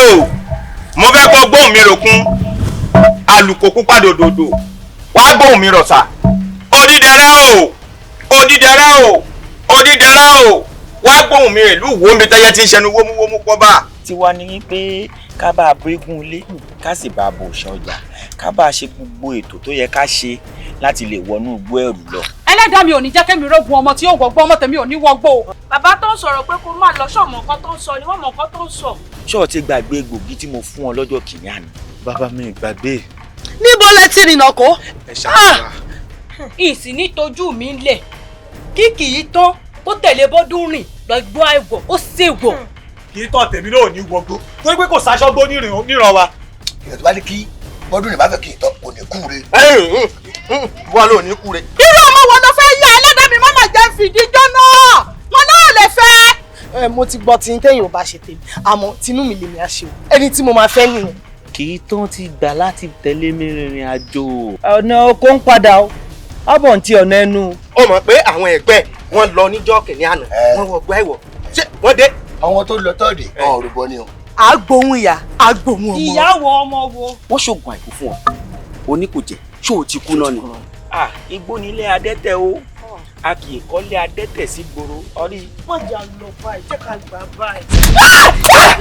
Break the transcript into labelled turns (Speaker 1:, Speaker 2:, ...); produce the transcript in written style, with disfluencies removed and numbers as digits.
Speaker 1: O, mo fẹ́ kó gbóhùn mi ròkun, àlùkò pupa dòdòdò, wàá gbóhùn mi rọ̀ṣà. Odídẹrẹ́ o, odídẹrẹ́ o, odídẹrẹ́ o, wàá gbóhùn mi ìlú wo mi tẹ́yẹ tí ń ṣẹnu wómúwómú pọ́ bá.
Speaker 2: Tiwa ni wípé ká bá a bo eégún ilé, ká sì bá a bo òòṣà ọjà, ká bá a ṣe gbogbo ètò tó yẹ ká ṣe láti lè wọnú igbó ẹ̀rù lọ.
Speaker 3: Ẹlẹ́dàá mi ò ní jẹ́ kémi rógun ọmọ tí yóò wọgbọ́, ọmọ tèmi ò ní wọgbó o.
Speaker 4: Bàbá tó ń sọ̀rọ̀ pé kó má lọ, ṣọ̀mọ̀ nǹkan tó ń sọ ni wọ́n mọ̀ nǹkan tó ń sọ.
Speaker 2: Ṣé o ti gbàgbé egbògi tí mo fún ọ lọ́jọ́ kìíní àná?
Speaker 5: Bàbá mi gbàgbé.
Speaker 6: Níbo lẹ ti rìnnà kó?
Speaker 5: Ẹ ṣàkóso.
Speaker 4: Ìsìn ní tojú mi ń lẹ̀ kí kì í tán kó tẹ̀lé bọ́dún rìn lọ́gbọ́n àìwọ̀ ó ṣèwọ̀.
Speaker 7: Kì í tọ́ tèmi náà ò ní wọgbó torí pé kò sáṣọ́gbó níran wa.
Speaker 8: Ìyẹn tó bá ní kí bọ́dún rìn bá fẹ́ kí n tọ́ kò ní kú re.
Speaker 1: Wọ́n ló ní kú re.
Speaker 3: Irú ọmọ wo ló fẹ́ yá? Ẹlẹ́dàá mi má mà jẹ́ fìdí jóná, wọn náà lè fẹ́.
Speaker 6: Ẹ mo ti gbọ́ tí n tẹ́yìn ò bá ṣe tèmi, àmọ́ tinú mi lèmi á ṣe o, ẹni tí mo máa fẹ́ nìyẹn.
Speaker 9: Kì í tán ti gbà láti tẹ̀lé mi rìnrìn àjò. Ọ̀nà oko ń padà o, ọ̀bọ̀n ti ọ̀nà ẹnu.
Speaker 10: Ó mọ̀ pé àwọn ẹgbẹ́ wọn lọ níjọ́ kìnìún àná, wọ́n wọ gbọ́ ẹ̀wọ̀, ṣé wọ́n dé.
Speaker 8: Àwọn tó lọ tọ́ọ̀dì ọ̀rùn rúbọ ni o.
Speaker 6: Àgbóhùn ìyá, àgbóhùn ọmọ.
Speaker 4: Ìyá wo, ọmọ wo?
Speaker 10: Wọ́n ṣoògùn àìkú fún ọ, o ní kò jẹ́, ṣó o ti kú náà ni?
Speaker 2: Ah, igbó nílé adẹ́tẹ̀ o, a kì í kọ́lé adẹ́tẹ̀ sí gbòòrò ọrí.
Speaker 6: Má jà lọ báyìí, jẹ́ ká gbà báyìí.